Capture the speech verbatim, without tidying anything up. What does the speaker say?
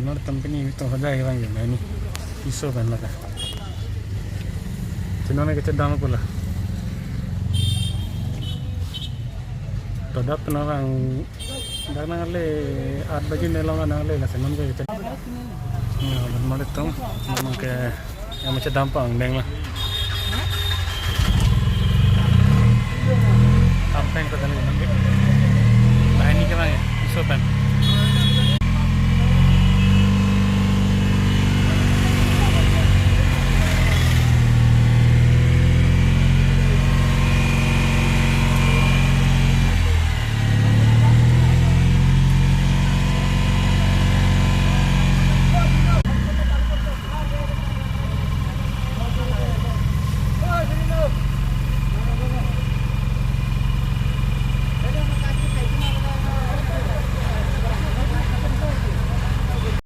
Nor tampini to hoda hiwang ya ini. Iso kan laka. Chinone kechedam pula. To dap na bang dak nangle aat baji nelong nangle la senon ke kechedam. Ya, dan mali tum, memang ke yang macam dampang deng lah. Kampeng ke tadi nanti. Nah, ini kemana ya? Iso pen.